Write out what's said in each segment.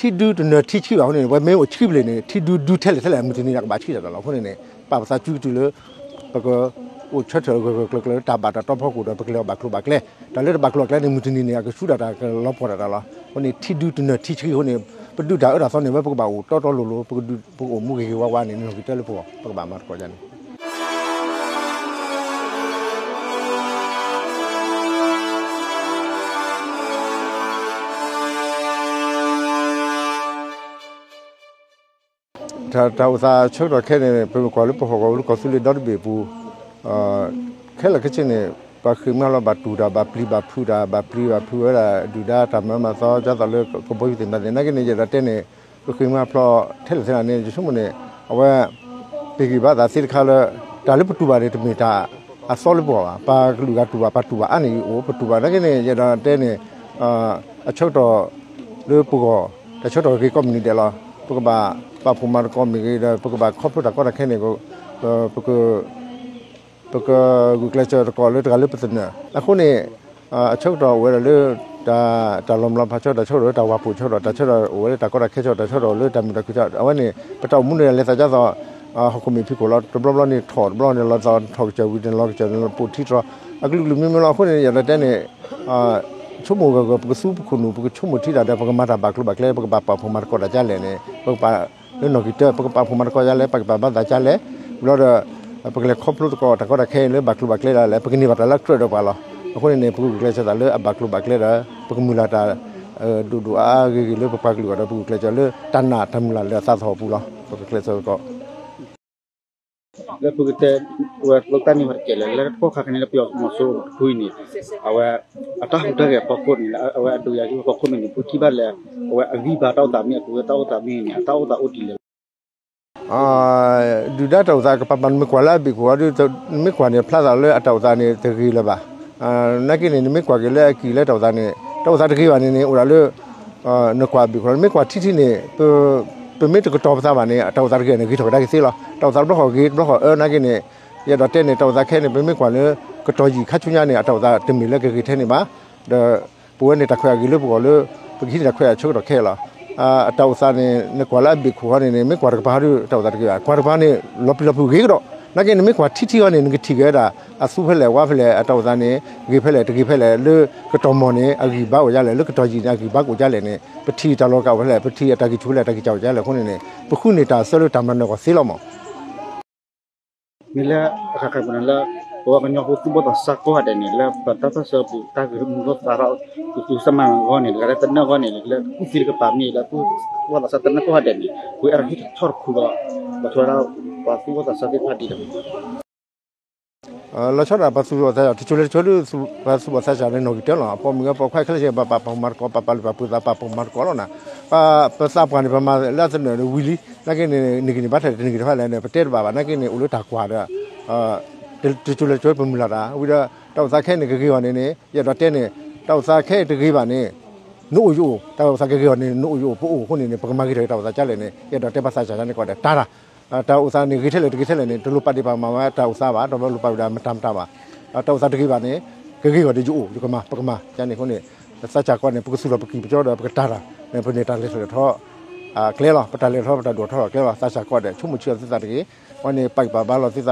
ထံဒုတနၢၤထံဆှံဘၣ်အဃိန့ၣ် ပဝဲမ့ၢ်အိၣ်ဆှံဘျ့န့ၣ် ထံဒုဒုထဲလဲၣ်ထဲလဲၣ် မုၢ်တနံၤန့ၣ် အကဘၣ်ဆှံတၢ်လီၤ. အဃိန့ၣ်န့ၣ် ပာ်ပသးစုကတုၤလၢ ပက အိၣ်ဆၢထၢၣ်ဂၢၢ်ဂၢၢ်ကျၢၤကျၢၤလၢတၢ်ဘၣ်တၢ်တီဖီခိၣ်ဒီး ပကလဲၤအီၤဘၣ်ကျိၤဘၣ်ကျဲ, တၢ်လၢတဘၣ်ကျိၤဘၣ်ကျဲန့ၣ် မုၢ်တနံၤန့ၣ် အကဆူးဒၣ်တၢ်ကလီၤပှီၢ်တၢ်တၢ်လီၤ. အဃိန့ၣ် ထံဒုတနၢၤထံဆှံအဃိန့ၣ် ပဒုးတၢ်အၢတၢ်သီန့ၣ် ဝဲပကဘၣ်အိၣ်တီတီလိၤလိၤ ပကဒုး ပကအိၣ်မူဂ့ၤဂ့ၤဝါဝါန့ၣ် နီၢ်ကံတၢလၢပဂီၢ် ပကဘၣ်မၤသကိးယၤန့ၣ် တၢ်အိၣ်သးဆၢကတီၢ်ခဲအံၤန့ၣ် ပမ့ၢ်ကွၢ်လၢပဟီၣ်ကဝီၤလၢကီၢ်သူလ့ၤဒီတဘ့ၣ်အပူၤ ခဲလၢာ်ခဲဆ့န့ၣ် ပှၤဃ့ၢ်မှံဟးလီၤ ဘၣ်တူၢ်တၢ် ဘၣ်ပျံၤဘၣ်ဖုးတၢ် ဘၣ်ပျံၤဘၣ်ဖုးဝဲဒၣ် ဒုၣ်ဒါတၢ်မၤမၤသီ ဒ်သိးလၢကဘီယူၤသ့ၣ်မတၤသ့ၣ် နာ်က့န့ၣ် ယအဲၣ်ဒိးတဲန့ၣ် ပဃ့ၢ်မှံဟးဖျိးထဲလဲၣ်ထဲလဲၣ်န့ၣ် ယဆိကမိၣ်န့ၣ် အဝဲ ပဟ့ၣ်ဂံၢ်ဘါသးသ့တခါလၢ တၢ်လၢပတူၢ်ဘၣ်န့ၣ် တမ့ၢ်တၢ်အသီလၢပဂီၢ်ဘၣ်. ပှၤကလုာ်ဂၤတူၢ်ဘၣ် ပှၤတူၢ်ဘၣ်အါန့ၢ်အံၤအိၣ် ပတူၢ်ဘၣ် နာ်က့န့ၣ် ယအဲၣ်ဒိးတဲန့ၣ် အဆၢကတီၢ်လၢပဂီၢ် တၢ်ဆၢကတီၢ်ဂ့ၤကိးမုၢ်နံၤဒဲးလီၤ. ပကဘၣ်ပာ်ဖှိၣ်မၤသကိးမ့ၢ်ဂ့ၤဒီး ပကဘၣ်ခီဖျိတၢ်ကီတၢ်ခဲန့ၣ် ပက ပကဂုာ်ကျဲးစၢးသကိးလၢတဂၤလၢပသနၢၣ် အဃိန့ၣ် အဆၢကတီၢ်အိၣ်ဝဲဒၣ်လၢ တၢ်လီၤမုၢ်လီၤဖးဆၢကတီၢ် တၢ်ဆၢကတီၢ်လၢတၢ်ဝၤပိာ်ဆၢကတီၢ် တၢ်ဆၢကတီၢ်အိၣ်ဝဲလၢတၢ်ကီတၢ်ခဲဆၢကတီၢ် တၢ်ဆၢကတီၢ်လၢတၢ်မုာ်တၢ်ခုၣ်ဆၢကတီၢ် အဝဲန့ၣ် ပတၢ်အိၣ်မူန့ၣ် လဲၤသးဒ်သိး ဟီၣ်ခိၣ်မဲာ်ဖံးခိၣ်လီၤ တဘျီဘျီန့ၣ်ထီၣ် တဘျီန့ၣ်လီၤသီ ထီၣ်ကစၢၢ်ဝံၤန့ၣ်လီၤကစၢၢ် ပိာ်ထံတြီၤ အကလုာ်ကလုာ်မ့ၢ်မ့ၢ်လီၤ. အဃိန့ၣ် ယအဲၣ်ဒိးတဲန့ၣ် ဆိကမိၣ်ဂၢၢ်ဂၢၢ် ပကသူပခိၣ်နူာ် ပကဆိကမိၣ်ထံတၢ်ဒီး ပကမၤတၢ်ဘၣ်ကျိၤဘၣ်ကျဲလၢပကဘၣ်ပာ်ဖှိၣ်မၤသကိးတၢ်ဒ်လဲၣ်န့ၣ် ပကပာ်လၢနီၢ်ကံၢ်တၢ ပကပာ်ဖှိၣ်မၤသကိးဒ်လဲၣ် ပကပာ်ဘၣ်သးဒ်လဲၣ် ဝံၤလီၤဒီး ပကလဲၤခီဖျိသကိးတၢ်ကီတၢ်ခဲလၢဘၣ်ကျိၤဘၣ်ကျဲဒ်လဲၣ် ပကန့ၢ်ဘၣ်တၢ်လၢကြၢးဒီးပှၤလီၤ. အဃိန့ၣ်န့ၣ် ပကဂုာ်ကျဲးစၢးသးလၢအဘၣ်ကျိၤဘၣ်ကျဲဒီး ပကမုၢ်လၢ်တၢ် ဒိၣ်ဒိၣ်အါအါဂ့ၤဂ့ၤလၢပပှၤကလုာ်အဂီၢ်ဒီး ပဂုာ်ကျဲးစၢးလၢတၢ်နာ်တၢ်မုၢ်လၢ်လၢအသးသဟီၣ်ပူၤလီၤ. ပကကျဲးစၢးသကိး လၢပကတဲ ဝဲလိၣ်တၢ်န့ၢ်ဝဲတကဲလၢ လၢတကီၢ်ခါခဲန့ၣ် လၢပယီၤသုးမီၤစိရိၤတဖုအံၤန့ၣ် အဝဲ အတၢ်ဟူးတၢ်ဂဲၤအဖီခိၣ်န့ၣ် အဝဲအဒုးယၤဂ့ၢ်ဖီခိၣ်န့ၣ်န့ၣ် ပထံၣ်ဘၣ်လၢ အဝဲအဂံၢ်ဘါတၢ်အိၣ်သးမ့ၢ် အကဝဲတၢ်အိၣ်သးမ့ၢ်န့ၣ် အတၢ်အိၣ်သးအိၣ်ဒ်လဲၣ် ဒုၣ်ဒါတၢ်အိၣ်သးကပၤပၤ နမ့ၢ်ကွၢ်လၢအဘ့ၣ်ခိၣ်အီၤဒီး နမ့ၢ်ကွၢ်န့ၣ် ဖျါသးလၢအတၢ်အိၣ်သးန့ၣ် တဂ့ၤလၢၤဘၣ်. နာ်က့န့ၣ် နမ့ၢ်ကွၢ်က့ၤလၢအကံၢ်လၢတၢ်အိၣ်သးန့ၣ် တၢ်အိၣ်သးတဂ့ၤဘၣ်န့ၣ်န့ၣ် အိၣ်ဒၣ်လၢ နကွၢ်အဘ့ၣ်ခိၣ်လီၤ. နမ့ၢ်ကွၢ်ထံထံန့ၣ် ပမ့ၢ်တကတီၤပသးဘၣ်န့ၣ် တၢ်အိၣ်သးတဂ့ၤန့ၣ် ဂ့ၤထီၣ်ကဒါက့ၤသ့လီၤ. တၢ်အိၣ်သးတဘျီဃီဂ့ၤ တဘျီဃီအၢ နာ်က့န့ၣ် ယအဲၣ်ဒိးတဲန့ၣ် တၢ်အိၣ်သးခဲအံၤန့ၣ် ပမ့ၢ်ကွၢ်လၢ ကတီၢ်ယံာ်ခါဆူညါန့ၣ် အတၢ်အိၣ်သးတမ့ၢ်လၢကဂ့ၤထဲန့ၣ်ဘၣ်. ဒီး ပဝဲန့ၣ်တၢ်ခွဲးအဂ့ၤလၢပဂီၢ်လၢ ပကဟံးန့ၢ်တၢ်ခွဲးအဆၢကတီၢ်ခဲအံၤလီၤ. အတၢ်အိၣ်သးန့ၣ် နကွၢ်လၢအဘ့ၣ်ခိၣ်ဃီန့ၣ်န့ၣ် မ့ၢ်ကွၢ်တကပၤဟီဒီး တၢ်အိၣ်သးတဂ့ၤဘၣ်. ကွၢ်တကပၤန့ၣ် လီၤပျံၤလီၤဖုးဂ့ၤကဒီး. နာ်က့န့ၣ် မ့ၢ်ကွၢ်ထံထံဃီန့ၣ် နကထံၣ်က့ၤဝဲဒၣ် အသူဖဲလဲၣ်ဝါဖဲလဲၣ် အတၢ်အိၣ်သးန့ၣ် ဂ့ၤဖဲလဲၣ်တဂ့ၤဖဲလဲၣ် လၢကတီၢ်မီၢ်န့ၣ် အဂံၢ်ဘါအိၣ်ဒ်လဲၣ် လၢကတီၢ်ယံာ်န့ၣ် အဂံၢ်ဘါကအိၣ်ဒ်လဲၣ်န့ၣ် ပထံၣ်တၢ်လီၤကအိၣ်ဖဲလဲၣ် ပထံၣ်အတၢ်ဂံၢ်ဆူၣ်ဖဲလဲၣ် တၢ်ဂံၢ်စၢ်အိၣ်ဒ်လဲၣ်အဃိန့ၣ်န့ၣ် ပဃုန့ၢ်တၢ်ဆၢလၢတၢ်မၤနၢၤကီၢ်သ့လီၤမး. မ့ၢ်လၢအခါခါပူၤန့ၣ်လၢ ပဝဲကညီဖိသူၣ်ဘီၣ်သးစၢ်ကိးဂၤဒဲးန့ၣ် လၢပတၢ်ပၢၢ်ဆၢပူၤ တၢ်ဂ့ၢ်မူထီၣ်သးထီၣ် သူသူစၢ်မၤဂီၢ်န့ၣ် တဂၤလၢတနၢၣ်ဂီၢ်န့ၣ် လၢသူၣ်ဘီၣ်သးစၢ်တနၢၣ်ကိးဂၤဒဲးန့ၣ် ပဝဲအဲၣ်ဒိးဟ့ၣ်ဆီၣ်တခူဒီး ပထီဒါပှၤသူၣ်ဘီၣ်သးစၢ်သ့ၣ်တဖၣ်ဒ်လဲၣ် လီၤဆီဒၣ်ပှၤသူၣ်ဘီၣ်သးစၢ် တစိၤလဲၤတစိၤဒ် ပှၤသူၣ်ဘီၣ်သးစၢ်န့ၣ် နီၢ်ဂံၢ်တၢလီၤ. အပိာ်မုၣ်ဂ့ၤပိာ်ခွါခဲလၢာ်ဆ့ ပပာ်ဖှိၣ်မၤသကိး ပပာ်လုၢ်ပာ်ပှ့ၤသး ပပာ်ဖှိၣ်မၤသကိးလီၤနၤ. ပသးပှၢ်န့ၣ် ပမၤလၢအသနၢၣ်န့ၣ်ဝံၤလံ နာ်က့န့ၣ် နဂံၢ်န့ၣ်ဘၣ်ထဲလဲၣ် တနဂံၢ်တဖၣ်လဲၣ်န့ၣ် ပတဲတဘၣ်ဘၣ် နာ်က့န့ၣ် အိၣ်လၢတၢ်ကွၢ်ဒီး တစိၤလဲၤတစိၤပမုၢ်လၢ်တၢ် ဝံၤဒီး တၢ်အိၣ်သးခဲအံၤန့ၣ် ကဂ့ၤအီၤန့ၣ်န့ၣ် ယအဲၣ်ဒိးတဲန့ၣ် တၢ်အိၣ်သးခဲအံၤတဂ့ၤဘၣ်န့ၣ် နအိၣ်ယအိၣ် တၢ်အိၣ်သးကဂ့ၤအီၤန့ၣ် နအိၣ်ယအိၣ် ပအိၣ်အဃိန့ၣ်န့ၣ် ပကမၤဂ့ၤထီၣ်က့ၤတၢ်အိၣ်သးဒ်လဲၣ်န့ၣ် ယအဲၣ်ဒိးတဲဘၣ်သးစၢ်န့ၣ်ကီးဒီး တၢ်တၢ် တၢ်အိၣ်သးန့ၣ် ဂ့ၤထဲလဲၣ်တဂ့ၤထဲလဲၣ်န့ၣ် တလိၣ်ပာ်ဒ့ၣ်ပာ်ကမၣ်ဝဲတၢ်အိၣ်သးဘၣ် တလိၣ်ပာ်ဝဲဒၣ်မတၤမတၤဘၣ်. တၢ်အိၣ်သးတဂ့ၤဘၣ်န့ၣ် ကဂ့ၤအီၤဒီးယအိၣ် ယကမၤ ပကမၤ ယန့ၣ်အဃိန့ၣ် သးစၢ်ကီးန့ၣ် ပကသူၣ်ထီၣ်ပကံၢ်ပကီဒီး ပကတၢ်တၢ်န့ၣ် ပန့ၢ်တၢ်လဲၤထီၣ်လဲၤထီ ကျဲလီၤ ပတၢ်လဲၤထီၣ်ပတၢ်ဒိၣ်ထီၣ်ကျဲလီၤ သးစၢ်ကီးဒီး ဆိကမိၣ်ဆံးအီၤသုသးတဂ့ၤ အဝဲန့ၣ် ပာ်ကပာ်ဘါလီၤသုသးဒီး နာ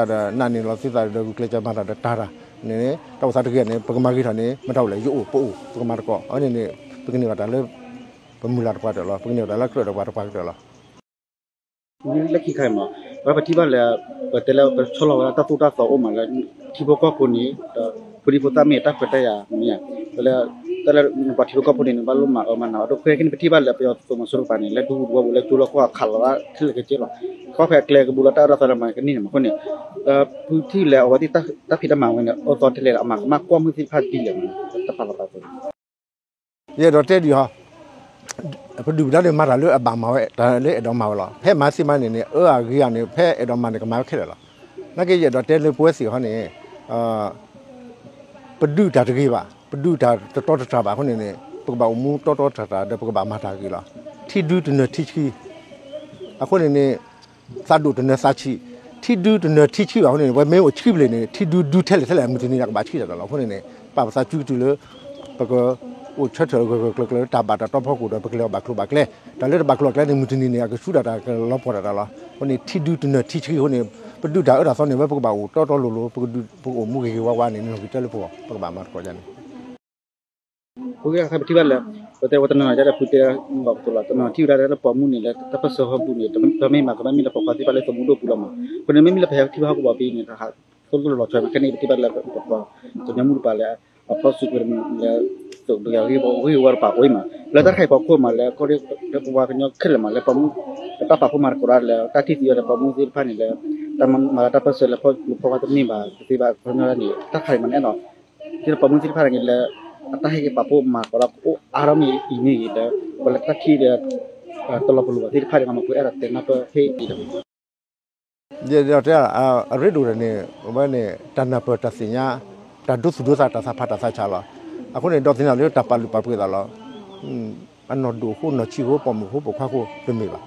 ်န့ၢ်လီၤသုသးဒီး ဂုာ်ကျဲးစၢးမၤတၢ်ဒီးတၢ်တၢ်န့ၣ်န့ၣ် တၢ်အိၣ်သးတဂ့ၤန့ၣ် ပကမၤဂ့ၤထီၣ်န့ၣ် မတၤအိၣ်လဲၣ် ယအိၣ် ပအိၣ် ပကမၤသကိး အဝဲန့ၣ်န့ၣ် ပကန့ၢ်ဘၣ်တၢ်လၢ ပမုၢ်လၢ်တပှၤတၢၢ်လီၤ ပကန့ၢ်ဘၣ်တၢ်လၢကြၢးဒီးပှၤတပှၤကတၢၢ်လီၤ. လၢခံခါအံၤမး ပဝဲပထံၣ်ဘၣ်လၢ ပတဲလၢပဆီလီၤဝဲဒၣ်တၢ်သိၣ်တၢ်သီအိၣ်မးလၢ ထံဖိကီၢ်ဖိန့ၣ် ဒီးဖိဒံဖိသၣ်မ့ၢ်တၢ်ခွဲးတၢ်ယာ်မ့ၢ်ဧါ လၢ တၢ်လၢပှၤထံဖိကီၢ်ဖိန့ၣ် နဘၣ်လိၣ်မၤအၢမၤနးအီၤ ဒ်ခဲကနံၣ် ပထံၣ်ဘၣ်လၢပယီၤသုးမီၤစိရိၤတကပၤန့ၣ် လၢဒူပူၤဒူဝီပူၤလၢကၠိလီၢ်ကီၢ်ခးလီၤဒၣ်ခဲလၢာ်ခဲဆ့လီၤ. ကီၢ်ဖဲအကျဲကဘူးလီၤတၢ်အၢတၢ်သီလၢမၤကနံၣ်န့ၣ်မးအဃိန့ၣ် လၢဖုထံၣ်လၢအဝဲသ့ၣ်တၢ်ဖံးတၢ်မၤဝဲန့ၣ် အၢသီထဲလဲၣ်ဒီး အမၤကမၣ်ကွၢ်မုၢ်သ့ၣ်တဖၣ်ဒ်လဲၣ်မး တၢ်ပာ်လီၤပာ်ပှဲၤ ယအဲၣ်ဒိးတဲဒံးဟီ ပဒုၣ်ပဒါန့ၣ် မၤတၢ်လၢအဘၣ်မၤဝဲ တၢ်လၢအဲၣ်ဒိးမၤဝဲလီၤ. ဖဲမၤသ့မၤန့ၣ်န့ၣ် အၢအဂ့ၤအန့ၣ် ဖဲအဲၣ်ဒိးမၤန့ၣ် ကမၤဝဲခဲလၢာ်လီၤ. နာ်က့ယအဲၣ်ဒိးတဲလၢပဝဲသ့ၣ်ဟီန့ၣ် ပဒုးတၢ်တဂ့ၤဘၣ်, ပဒုးတၢ်တတီတတြၢ်ဘၣ်အဃိန့ၣ်န့ၣ် ပကဘၣ်အိၣ်မူတီတီတတြၢ်တၢ်ဒီး ပကဘၣ်မၤတၢ်ဂ့ၤလီၤ. ထံဒုတနၢၤထံဆှံ အဃိန့ၣ်န့ၣ် သးဒိၣ်တနၢၤသးဆံး, ထံဒုတနၢၤထံဆှံဘၣ်အဃိန့ၣ် ပဝဲမ့ၢ်အိၣ်ဆှံဘျ့န့ၣ် ထံဒုဒုထဲလဲၣ်ထဲလဲၣ် မုၢ်တနံၤန့ၣ် ကဘၣ်ဆှံတၢ်လီၤ. အဃိန့ၣ်န့ၣ် ပာ်ပသးစုကတုၤလၢ ပက အိၣ်ဆၢထၢၣ်ဂၢၢ်ဂၢၢ်ကျၢၤကျၢၤလၢတၢ်ဘၣ်တၢ်တီဖီခိၣ်ဒီး ပကလဲၤအီၤဘၣ်ကျိၤဘၣ်ကျဲ, တၢ်လၢတဘၣ်ကျိၤဘၣ်ကျဲန့ၣ် မုၢ်တနံၤန့ၣ် အကဆူးတၢ်တၢ်ကလီၤပှီၢ်တၢ်တၢ်လီၤ. အဃိန့ၣ် ထံဒုတနၢၤထံဆှံအဃိန့ၣ် ပဒုးတၢ်အၢတၢ်သီန့ၣ် ဝဲပကဘၣ်အိၣ်တီတီလိၤလိၤ ပကဒုးပကအိၣ်မူဂ့ၤဂ့ၤဝါဝါန့ၣ် နီၢ်ဂံၢ်တၢလၢပဂီၢ် ပကဘၣ်မၤသကိးယါန့ၣ် ပဝဲဒၣ်ခါပထံၣ်ဘၣ်လၢ ပတဲဝဲတနီၤနီၤ ကဒီးဖုတဲဘၣ်ကတိၤလီၤ တနီၤထံၣ်ဝဲဒၣ်လၢပှၤမူန့ၣ် လၢတၢ်ပၢၢ်ဆၢဟီၣ်ပူၤန့ၣ် တမ့ၢ်မၤကမၣ်မ့ၢ်လၢပှၤခွါသ့ၣ်တဖၣ်လၢသုးမုၢ်ဒိၣ်ပူၤလီၤမး. အဃိန့ၣ် မ့မ့ၢ်လၢပဟဲထံၣ်ဘၣ်ဟီၣ်ကဝီၤဖဲအံၤန့ၣ် တဟးသိၣ်လိလီၤဆီမး ခဲန့ၣ် ပထံၣ်ဘၣ်လၢပှၤကညီမုၢ်တပၤလၢ အဖီၣ်စုကဝဲၤတမံၤလၢ သုးဒုးယၤဂ့ၢ်ဝီတပၤအိၣ်မး လၢတၢ်တခါအံၤဖီခိၣ်မးလၢ ကီၢ်ရ့ၣ်ပဝဲကညီခဲလၢာ်မးလၢပှၤမူ တၢ်ပာ်ဖှိၣ်မၤသကိးတၢ်လၢ တၢ်ထံၣ်သံအီၤဒီးပှၤမူသ့ၣ်တဖၣ်န့ၣ်လၢ တၢ်မၤလၢတၢ်ပၢၢ်ဆၢလၢဖီၣ်ကျိဖီၣ်ဝါတန့ၢ်ဘၣ် တသ့ဘၣ် ခီပညီန့ၣ် တၢ်တခါအံၤမးန့ၣ်အဲၣ်ဒိး ဒ်သိးပှၤမူသ့ၣ်တဖၣ်န့ၣ်လၢ အတၢ်ဟဲက့ၤပာ်ဖှိၣ်မၤသကိးတၢ်ကအိၣ်အါထီၣ်မ့ၢ်အံၤမ့ၢ်ဂ့ၤလၢ ပှၤလၢတၢ်ထံၣ်ဒီး တလီၤပလိာ်ဘၣ်သ့ၣ်တဖၣ်န့ၣ် မၤပှဲၤအဲၣ်ဒိးတဲနၢ်ပၢၢ်ဟ့ၣ်အံၤလီၤ. ဒီးတဲ အရ့ဒိၣ်န့ၣ် အဝဲန့ၣ် တၢ်နၢ်ပၢၢ်တၢ်သ့ၣ်ညါ တၢ်ဒိသူၣ်ဒိသးတၢ်သးဖးတၢ်သးဆးလီၤ. အဃိန့ၣ် ဒီးသ့ၣ်နီၣ်လၢတၢ်ပာ်လုၢ်ပာ်ပှ့ၤသးလီၤ. အနီၢ်ဒိၣ်အဃိ နီၢ်ဆံးအဃိ ပိာ်မုၣ်အဃိ ပိာ်ခွါအဃိ တမ့ၢ်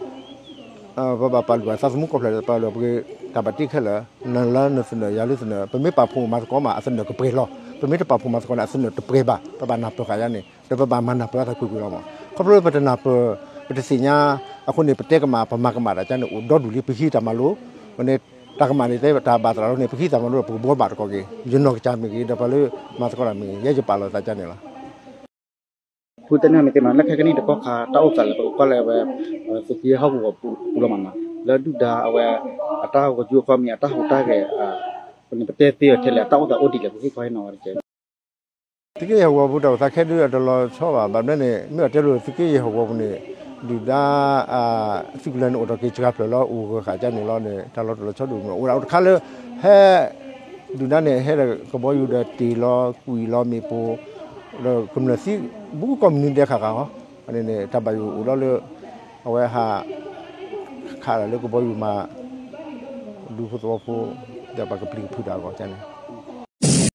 ဘၣ်. ပဘၣ်ပာ်လုၢ်ပာ်သးသမူကီၢ်ဖျၢၣ် ပာ်လုၢ်ပာ်ပှ့ၤတၢ်ဘၣ်တ့ခဲလၢာ် နၤလၢနသနၢၣ် ယၤလၢသနၢၣ် ပမ့ၢ်ပာ်ဖှိၣ်မၤသကိးမး အသနၢၣ်ကပှဲၤလီၤ. ပမ့ၢ်တပာ်ဖှိၣ်မၤသကိးန့ၣ် အသနၢၣ်တပှဲၤဘၣ်. ပဘၣ်နၢ်ပၢၢ်ဃာ်ယါန့ၣ် ဒီးပဘၣ်မၤနၢ်ပၢၢ်အသးကွ့ၢ်ကွ့ၢ်လီၤမး. ခီဖျိလၢပတနၢ်ပၢၢ် ပတသ့ၣ်ညါ အဃိန့ၣ် ပတဲကမၣ် ပမၤကမၣ်တၢ်ကါန့ၣ် အိၣ်ဒီဒူၣ်လံ ပဟံးတၢ်မၤလိ ဝဲန့ၣ် တၢ်ကမၣ်န့ၣ် တဲတၢ်ဘၣ်သရၣ်လီၤန့ၣ် ပဟံးတၢ်မၤလိဒီး ပကဘှီဘၣ်တကီၢ်က့ၤ ယနီၢ်ကစၢ်မ့ၢ်ဂ့ၤ ဒီးပှၤလၢမၤသကိးတၢ်မ့ၢ်ဂ့ၤ ယဲယပာ်လီၤသးကါန့ၣ်လီၤ. ဖုတဲန့ၢ်မ့ၢ်သ့မး လၢခဲကနံၣ်တကီၢ်ခါ တၢ်အိၣ်သးလၢပကကွၢ်လၢအဝဲ သုးက့ယဲၢ်ဟီၣ်ကဝီၤပူၤလီၤမးနီၤ လၢဒုၣ်ဒါအဝဲ အတၢ်ဂီၤယိၤဃီမ့ၢ် အတၢ်ဟူးတၢ်ဂဲၤ ပန့ၣ် ပတဲသ့အီၤထဲလဲၣ် အတၢ်အိၣ်သးအိၣ်ဒ်လဲၣ် ပဟ့ၣ်ခီဟ့ၣ်နီၤဝဲတက့ၢ်. သုးက့ယဲၢ်ဟီၣ်ကဝီၤပူၤတၢ်အိၣ်သးခဲဒုးအတလီၤဆီဘၣ် ဘၣ်မနုၤန့ၣ် မ့ၢ်အတဲလိၤသုးက့ယဲၢ်ဟီၣ်ကဝီၤပူၤန့ၣ် ဒုၣ်ဒါ သုးကလၢၤန့ၣ် အိၣ်ထီၣ်က့ၤစှၤဖျၢၣ်လီၤ အိၣ်ဂၢၢ်ဃာ်ကါန့ၣ်လီၤန့ၣ် တၢ်လီၤတလီၤဆီဒိၣ်မး အိၣ်ဒၣ်အိၣ်တခါလၢ ဟဲ ဒုၣ်ဒါန့ၣ် ဟဲဒီးကဘီယူၤဒီးတ့ၢ်လီၤ ကွံာ်လီၤမ့ၣ်ပိၢ် ဒီးကမျၢၢ်သံ ဘူးကီၢ်မနုၤဒဲးဃၣ်ဃၣ်ဟီ န့ၣ်န့ၣ် တၢ်ဘၣ်ယိၣ်အိၣ်လီၤလၢ အဝဲဟး ခးတၢ်လၢကဘီယူၤမး ဒူဖိသဝီဖိ ဒီးပှၤကပျံၤကဖုတၢ်အဂီၢ်န့ၣ်